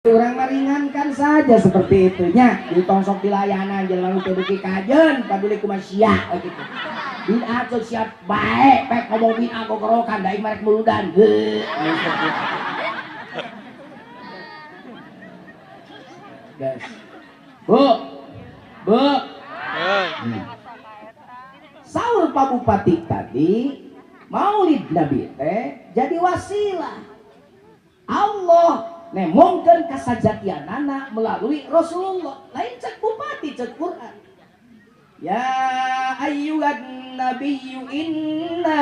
Orang meringankan saja seperti itunya. Di tong sok dilayanan jelema nu teu beuki kajeun paduli kumaha sia gitu. Bid'ah teu siap bae pek ngomong bid'ah gogorokan da aing marek muludan. Heuh. Guys. Bu. Bu. Saur Pak Bupati tadi Maulid Nabi teh jadi wasilah. Allah nemongkeun kasajatianana melalui Rasulullah. Lain cek bupati, cek Quran. Ya ayyuhan nabiyyu inna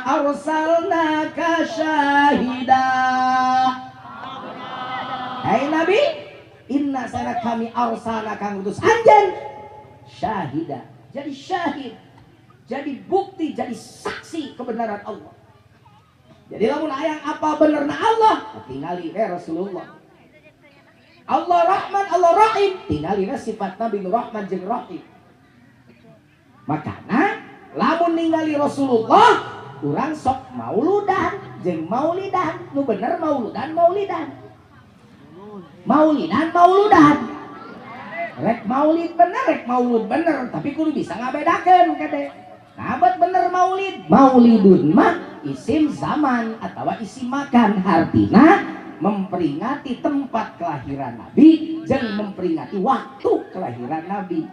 arsalnaka syahida. Hai Nabi, inna sana kami arsalnaka ngutus anjeun syahida. Jadi syahid, jadi bukti, jadi saksi kebenaran Allah. Jadi lamun hayang apa benerna Allah, tingali we Rasulullah. Allah Rahman, Allah Rahim, tingali we sifat Nabi nu Rahman jeung Rahim. Makana lamun ningali Rasulullah, urang sok mauludan jeung maulidan, nu bener mauludan maulidan. Maulidan mauludan. Rek maulid bener, rek maulud bener, tapi kudu bisa ngabedakeun kade. Ngabet bener maulid, maulidun mah isim zaman atau isim makan, artinya memperingati tempat kelahiran Nabi jeung memperingati waktu kelahiran Nabi.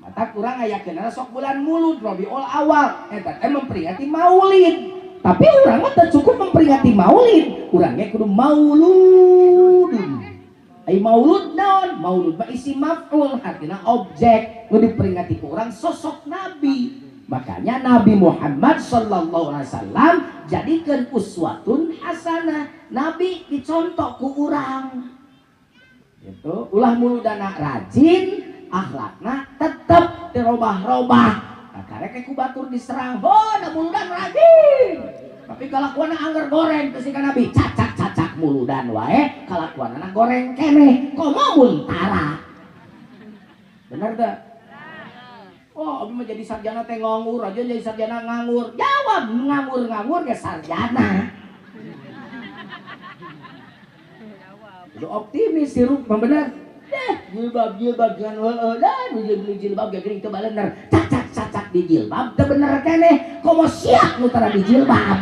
Mata kurang aya kenal sok bulan Mulud Rabiul Awal eta teh memperingati maulid. Tapi urang mah teu cukup memperingati maulid, urang ge kudu mauludun. Ai maulud naon? Maulud mah isim maf'ul, artinya objek nu diperingati ku urang sosok Nabi. Makanya Nabi Muhammad sallallahu alaihi wasallam jadikan uswatun hasanah. Nabi dicontoh ku urang. Gitu. Ulah muludana rajin, akhlakna tetep dirobah-robah. Nah, karek ku batur diserang, oh da muludan rajin. Tapi kalakuanna angger goreng teu sika Nabi, cacak-cacak muludan wae, kalakuanna goreng keneh, komo mun tara. Bener teu? Oh, abi mah jadi sarjana teh nganggur aja, jadi sarjana nganggur. Jawab nganggur-nganggur ge sarjana. Udah optimis sirup mah bener. Deh, jilbab-jilbab jangan heueuh da, nu jilbab ge geuning teu balener. Cacak-cacak di jilbab teu bener keneh, komo sia nu tara di jilbab.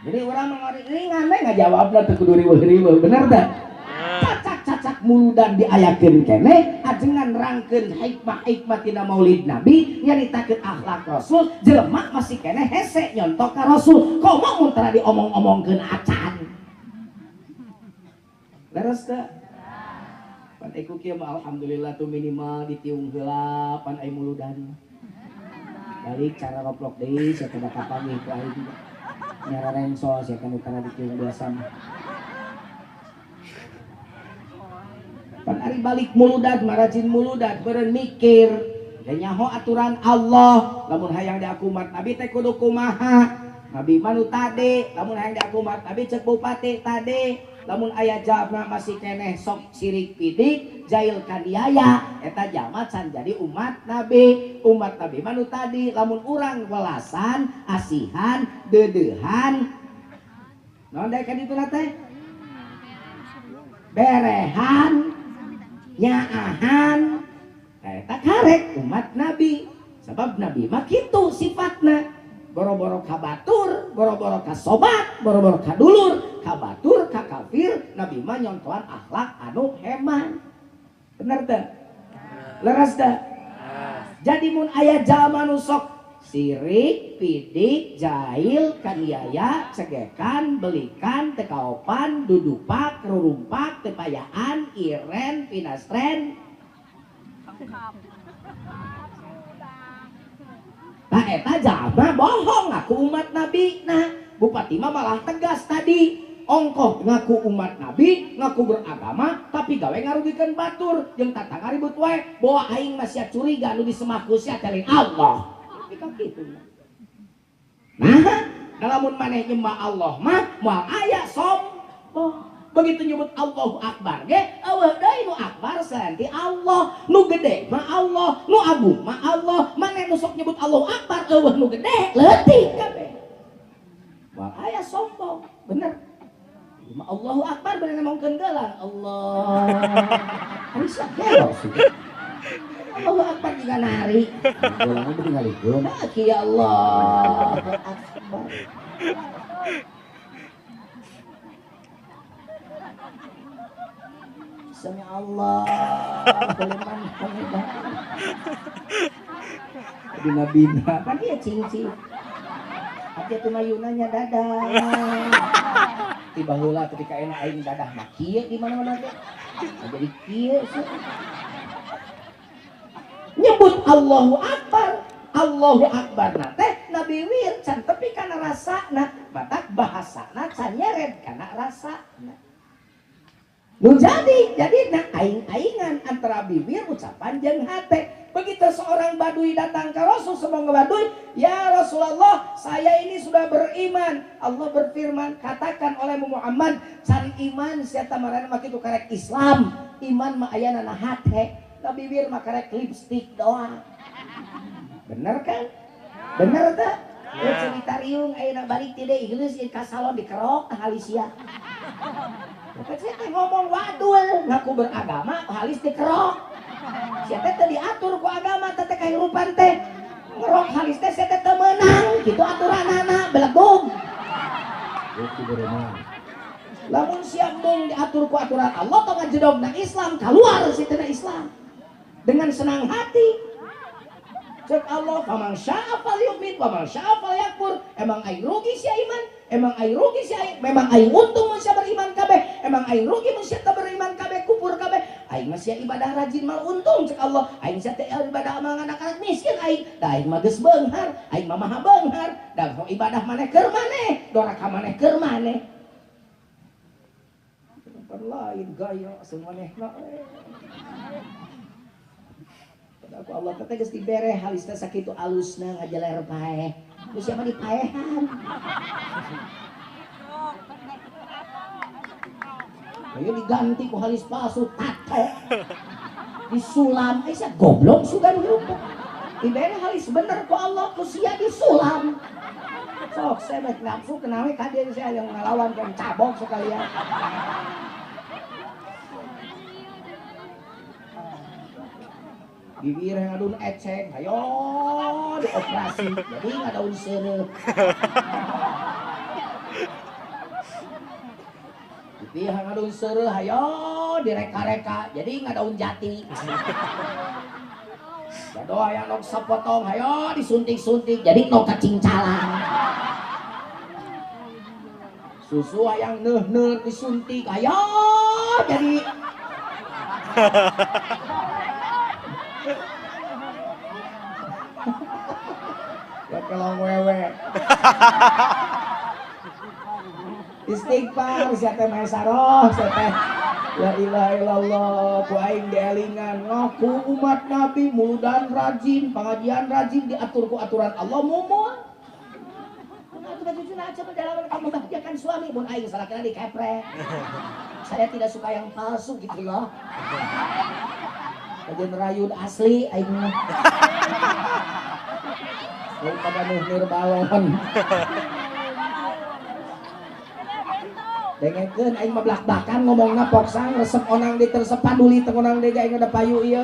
Jadi urang mah ringan we ngajawabna teu kudu riweuh-riweuh, bener teu? Cacak-cacak muludan diayakeun keneh, ajengan rangkeun hikmah-hikmah tina maulid Nabi, nyaritakeun akhlak Rasul, jelema masih keneh hese nyontok ka Rasul, komo mun tara diomong-omongkeun acan. Leres teu? Pan iku kieu mah alhamdulillah tuh minimal ditiung heula pan ai muludan. Balik cara roplok deui sia teh kapanggih ku aing. Nyararengso sia teh nu tara ditiung biasa mah. Pan ari balik muludan marajin muludan beureun mikir da nyaho aturan Allah, lamun hayang diaku umat Nabi teh kudu kumaha. Nabi mah nu tadi, lamun hayang diaku umat Nabi ceuk bupati tadi, lamun aya jalma masih keneh sok sirik pidik jail kaniaya eta jalma can jadi umat Nabi. Umat Nabi mah nu tadi, lamun urang welasan, asihan, deudeuhan, naon deui ka dituna teh? Berehan, nyaahan, eta karek umat Nabi. Sebab Nabi mah kitu sifatna, boro-boro ka batur, boro-boro ka sobat, boro-boro ka dulur, ka batur, ka kafir, Nabi mah nyontohan akhlak anu heman. Bener teu? Leres teu? Jadi mun aya jalma nu sok sirik, pidik, jahil, kaniaya, cegekan, belikan, tekaopan, dudupak, rurumpak, tepayaan, iren, pinastren. Nah eta jalma bohong ngaku umat Nabi. Nah bupati mah malah tegas tadi, ongkoh ngaku umat Nabi, ngaku beragama, tapi gawe ngarugikeun batur, jeung tatangga ribut wae, bawa aing mah sia curiga nu disemah ku sia teh Allah. Kitu. Nah, lamun maneh nyembah Allah mah moal aya sombong. Begitu nyebut Allahu Akbar ge, eueuh deui nu akbar selain ti Allah, nu gede mah Allah, nu agung mah Allah. Maneh nu sok nyebut Allahu Akbar eueuh nu gede leutik kabeh. Moal aya sombong. Bener. Allahu Akbar bener ngomongkeun gelang. Allah. Ari sia gelo sih. Allahu Akbar juga nari. Gelangna beuki ngalikeun. Nah, ya Allah. Akbar. Sami Allah liman hamidah. Bina-bina kan dia cingci. Hati atuh mayunanya dadah. Tiba heula ketika enak aing dadah mah kieu di mana-mana teh. Jadi kieu sih. Nyebut Allahu Akbar. Allahu Akbar na teh Nabi wir can tepi kana rasana, batak bahasana can nyeret kana rasana. Nu jadi nah aing-aingan antara bibir ucapan jeung hate. Begitu seorang badui datang ke Rasul, semoga badui, ya Rasulullah, saya ini sudah beriman. Allah berfirman, katakan oleh Muhammad, cari iman sia tamarana mah kitu karek Islam. Iman mah ayana na hate, da bibir mah karek lipstik doang. Bener kan? Bener teh? Ya. Cerita riung ayeuna balik ti deui geus ka salon dikerok halis sia. Kan sia teh ngomong wadul, ngaku beragama halis dikerok. Sia teh teu diatur ku agama teh teh kahirupan teh. Ngerok halis teh sia teh teu meunang, kitu aturanana belegug. Lamun sia mung diatur ku aturan Allah tong ngajedogna Islam, kaluar si teh Islam. Dengan senang hati. Cek Allah, faman syaa falyu'min, waman syaa falyakfur. Emang aing rugi sia iman, emang aing rugi sia aing, memang aing untung mun sia beriman kabeh, emang aing rugi mun sia teu beriman kabeh, kufur kabeh. Aing mah sia ibadah rajin mal untung cek Allah. Aing sia teh ibadah mah anak-anak miskin aing. Da aing mah geus beunghar, aing mah maha beunghar. Da ibadah maneh keur maneh, doraka maneh keur maneh. Lain gaya semanehna. Aku Allah teh geus dibere halis teh sakitu alusna ngajaler paeh. Ku siapa dipaehan? Ayo diganti ku halis palsu tato. Disulam, ai sia goblok sugan hirup. Dibere halis bener ku Allah ku sia disulam. Sok saya mah nafsu kenawe ka dieu saya yang ngalawan kan cabok sekalian. Bibir yang ngadun eceng, ayo dioperasi, jadi nggak daun seureuh. Bibir yang ngadun seureuh, ayo direka-reka, jadi nggak daun jati. Jodoh yang nok sepotong, ayo disuntik-suntik, jadi nok kacingcalang. Susu yang neh-neh disuntik, ayo jadi. Ya kelong wewe. Istighfar sia teh maesaroh sia teh. La ilaha illallah ku aing dielingan ngaku umat Nabi muludan rajin, pengajian rajin diatur ku aturan Allah mumul. Atuh bajujuna aja dalam kamu membahagiakan suami mun aing salakina dikeprek. Saya tidak suka yang palsu gitu loh. Kajian rayun asli aing mah. Daripada nuhur balon. Dengekeun aing mah blak-blakan ngomongna poksang resep onang di teresep paduli teu onang deui aing ada payu ieu.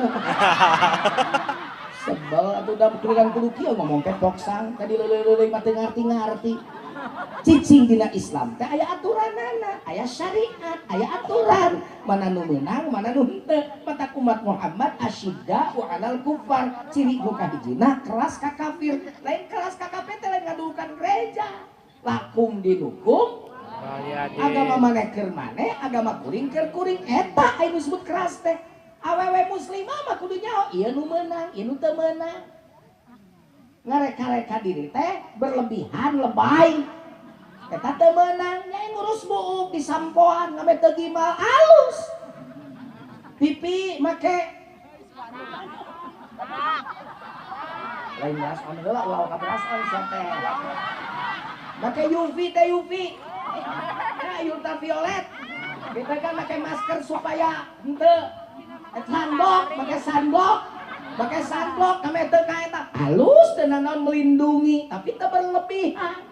Sebel atuh da kulikan kudu kieu ngomong teh poksang tadi leuleung-leuleung mah teu ngarti-ngarti. Cicing dina Islam teh aya aturanana, aya syariat, aya aturan. Mana nu meunang, mana nu henteu. Matak umat Muhammad asyidda wa 'alal kufar. Ciri nu kahijina keras ka kafir. Lain keras ka kafir teh lain ngadukan gereja. Lakum dinukum agama maneh keur maneh, agama kuring keur kuring. Eta aya nu disebut keras teh. Awewe muslimah mah kudu nyaho ieu nu meunang, ieu nu teu meunang. Ngareka-reka diri teh berlebihan lebay. Eta teu meunang, nya ngurus buuk di sampoan ngame teu gimal alus. Pipi make lain beras on heula ulah ka beras on sia teh. Make UV teh UV. Ya ultraviolet. Kita kan make masker supaya henteu sunblock, make sunblock. Pakai sunblock kami teu ka eta halus teu nanaon melindungi tapi teu berlebihan.